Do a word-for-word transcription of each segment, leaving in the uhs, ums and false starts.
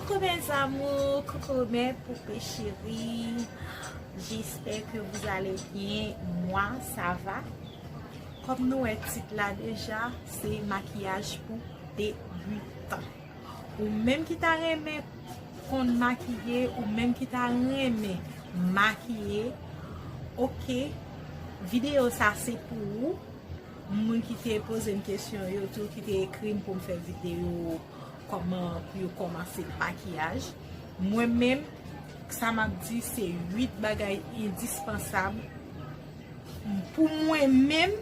Coucou mes amours, coucou mes poupées chéries. J'espère que vous allez bien. Moi, ça va. Kòm nou wè tit la deja, se makiyaj pou debitan. Ou menm ki ta renmen konn makiye, ou menm ki ta renmen makiye, ok, videyo sa se pou ou. Moun ki te poze m kesyon yo tou, ki te ekri m pou m fè videyo kòman pou yo kòmanse makiyaj. Mwen menm, sa m ap di, se uit bagay endispansab pou mwen menm,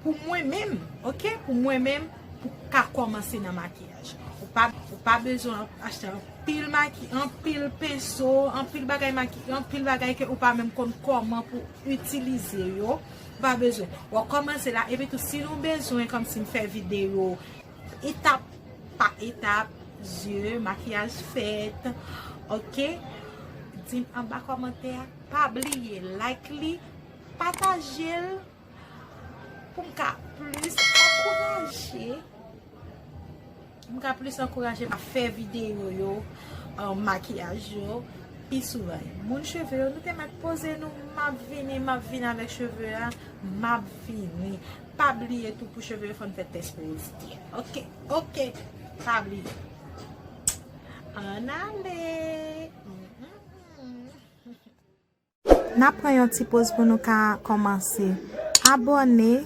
pou mwen menm, ok? Pou mwen menm, pou ka kòmanse nan makiyaj. Ou pa, ou pa bezwen achte anpil maki, anpil penso, anpil bagay maki, anpil bagay ke ou pa menm konn kòman pou itilize yo. Ou pa bezwen. W ap kòmanse la, epi tou, si nou bezwen, kòmsi m fè videyo etap pa etap, zye, makiyaj fèt, ok? Di m anba kòmantè a. Pa bliye like li, pataje l, pou m ka plis ankouraje, pou m ka plis ankouraje a fè videyo yo, euh, makiyaj yo, pi souvan. Moun cheve yo, nou te mèt poze nou, m ap vini, m ap vini avèk cheve a, m ap vini. Pa bliye tou pou cheve yo fò n fè tès porozite. Ok, ok, pa bliye. Ann ale. Mm, mm, mm. N ap pran yon ti poz pou nou ka kòmanse. Abòne,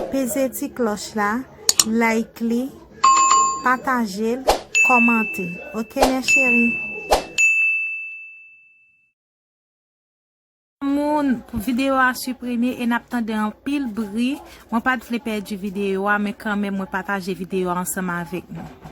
peze ti klòch la, like li, pataje l, kòmante. Ok, mes chéries? Moun, videyo a siprime e n ap tande anpil bri. Mwen pa t vle pèdi videyo a, men kanmenm mwen pataje videyo a ansanm avèk nou.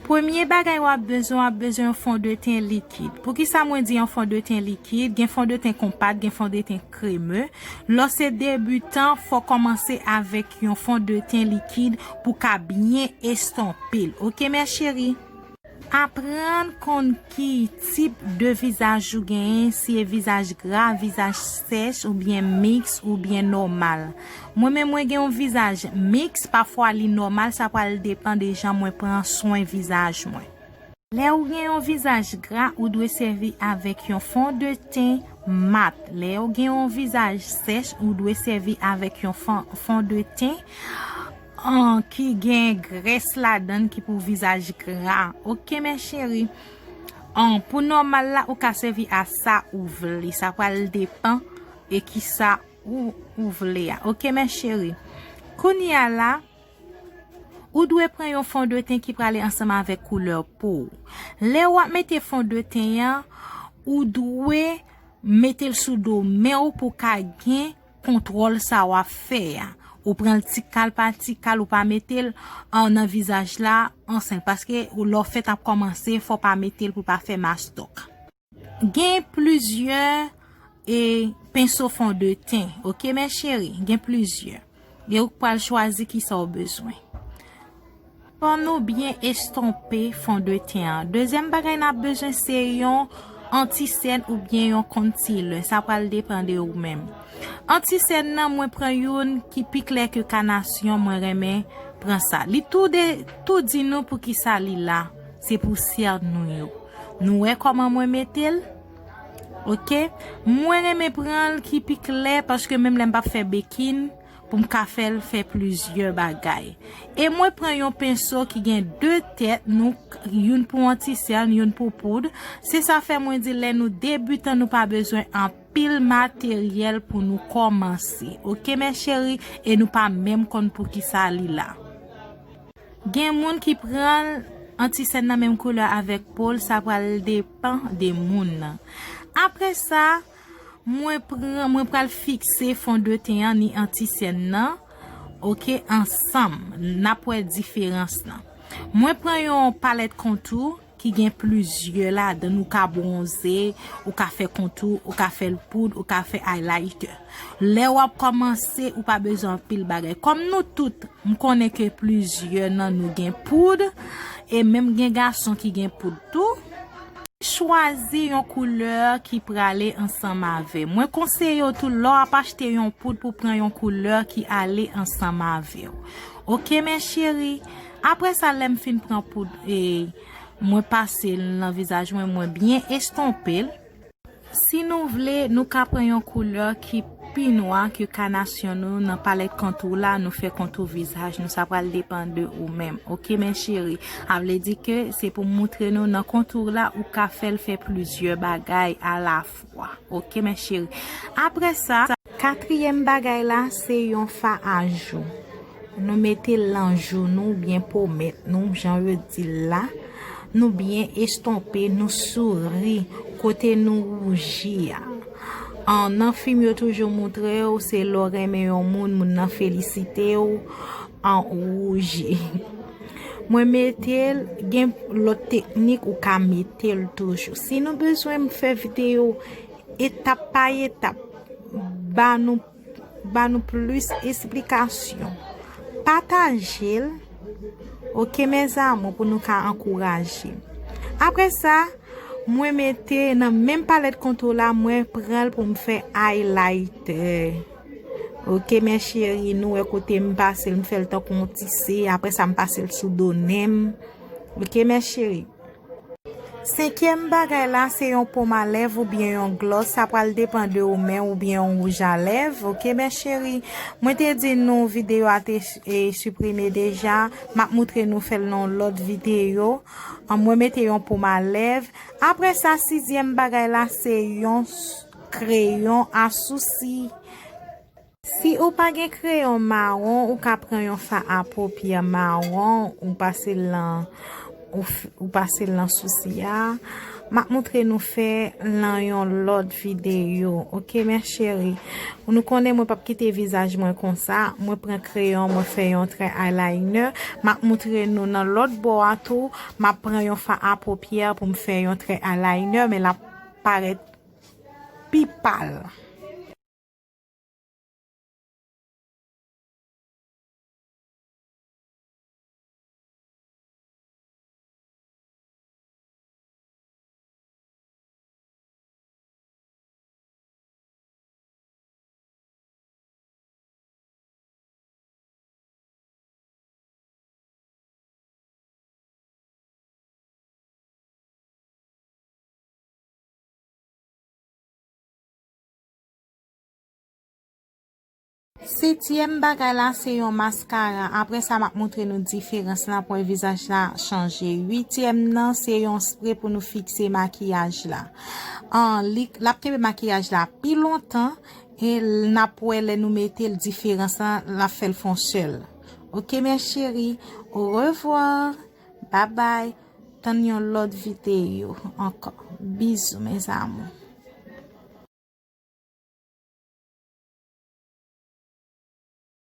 Premye bagay w ap bezwen, w ap bezwen yon fondeten likid. Poukisa mwen di yon fondeten likid? Gen fondeten konpak, gen fondeten kreme. Lè w se debitan, fò w kòmanse avèk yon fondeten likid pou w ka byen estonpe l. Ok, mes chéries? Aprann konn ki tip de vizaj ou genyen, si e vizaj gra, vizaj sèch oubyen miks oubyen nòmal. Mwen menm mwen gen yon vizaj miks, pafwa li nòmal, sa pral depann de jan mwen pran swen vizaj mwen. Lè ou gen yon vizaj gra, ou dwe sèvi avèk yon fondeten mat. Lè ou gen yon vizaj sèch, ou dwe sèvi avèk yon fon-, fondeten an, ki gen grès ladan l ki pou vizaj gra. Ok, mes chéries. An, pou nòmal la, ou ka sèvi a sa ou vle. Sa pral depann e kisa ou, ou vle a. Ok, mes chéries. Kounye a la, ou dwe pran yon fondeten ki prale ansanm avèk koulè po w. Lè w ap mete fondeten an, ou dwe mete l sou do men w pou w ka gen kontwòl sa w ap fè a. Ou pran l ti kal pa ti kal, ou pa mete l, an, nan vizaj la ansanm, paske ou, lè w fèk ap kòmanse, fò w pa mete l pou w pa fè mastòk. Gen plizyè, e, penso fondeten, ok, mes chéries? Gen plizyè. E ou k pral chwazi kisa w bezwen. Fò nou byen estonpe fondeten an. Dezyèm bagay n ap bezwen se yon antisèn oubyen yon concealer. Sa pral depann de ou menm. Antisèn nan, mwen pran youn ki pi klè ke kanasyon, mwen renmen pran sa. Li tou de, tou di nou poukisa li la. Se pou sè nou yo. Nou wè kòman mwen mete l? Ok? Mwen renmen pran l ki pi klè paske menm lè m p ap fè bekin, pou m ka fè l fè plizyè bagay. E mwen pran yon penso ki gen de tèt, nou, youn pou yon ti sèn, youn pou poud. Se sa fè mwen di lè nou debitan, nou pa bezwen anpil materyèl pou nou kòmanse. Ok, mes chéries? E nou pa menm konn poukisa li la. Gen moun ki pran l, yon ti sèn nan menm koulè avèk po l, sa pral depann de moun nan. Apre sa, mwen pran, mwen pral fikse fondeten an ni antisèn nan, ok, ansanm. N ap wè diferans lan. Mwen pran yon palèt kontou ki gen plizyè ladan l. Ou ka bwonze, ou ka fè kontou, ou ka fè l poud, ou ka fè highlighter. Lè w ap kòmanse, ou pa bezwen anpil bagay. Kòm nou tout, m konnen ke plizyè nan nou gen poud, e menm gen gason ki gen poud tou. Chwazi yon koulè ki prale ansanm avè. Mwen konseye w tou, lè w ap achte yon poud, pou pran yon koulè ki ale ansanm avè w. Ok, mes chéries? Apre sa, lè m fin pran poud, e, Mwen pase l nan vizaj mwen, mwen byen estonpe l. Si nou vle, nou ka pran yon koulè ki pi nwa ke kanasyon nou nan palèt kontou la, nou fè kontou vizaj nou. Sa pral depann de ou menm. Oke, mes chéries. A vle di ke se pou moutre nou nan kontou la, ou ka fè l fè plizyè bagay alafwa. Oke, mes chéries. Apre sa, katriyèm bagay la, se yon fa a jou. Nou mete l nan jou nou, oubyen pomèt nou, jan yo di l la. Nou byen estonpe, nou souri, kote nou wouji a. An, nan fim yo toujou moutre w, se lè w renmen yon moun, moun nan felisite w, an, ou wouji. Mwen mete l, gen lòt teknik ou ka mete l toujou. Si nou bezwen m fè videyo etap pa etap, ba nou, ba nou plis esplikasyon. Pataje l, oke, mes amours, pou nou ka ankouraje. Apre sa, mwen mete nan menm palèt kontou la, mwen pran l pou m fè highlighter. Oke, mes chéries, nou wè kote m pase l, m fè l tankou yon tise, apre sa m pase l sou do nen m. Oke, mes chéries. Senkyèm bagay la, se yon pòm a lèv oubyen yon gloss. Sa pral depann de ou menm oubyen yon wouj a lèv. Oke, mes chéries. Mwen te di nou videyo a te, e, siprime deja. M ap moutre nou fè l nan yon lòt videyo. An, mwen mete yon pòm a lèv. Apre sa, sizyèm bagay la, se yon s-, kreyon a sousi. Si ou pa gen kreyon mawon, ou ka pran yon fa a popiè mawon, ou pase l nan, ou f-, ou pase l nan sousi a. M ap moutre nou fè nan yon lòt videyo. Oke, mes chéries. Nou konnen mwen p ap kite vizaj mwen konsa. Mwen pran kreyon, mwen fè yon trè eyeliner. M ap moutre nou nan lòt bò a tou. M ap pran yon fa a popiè pou m fè yon trè eyeliner, men l ap parèt pi pal. Sityèm bagay la se yon maskara. Apre sa, m ap moutre nou diferans la pou vizaj la chanje. Uityèm nan se yon spre pou nou fikse makiyaj la. An, li, l ap kenbe makiyaj la pi lontan e n ap wè lè nou mete l diferans la, l ap fè l fè yon sèl. Oke, mes chéries, au revoir, bye bye, tann yon lòt videyo ankò. Bizou, mes amours.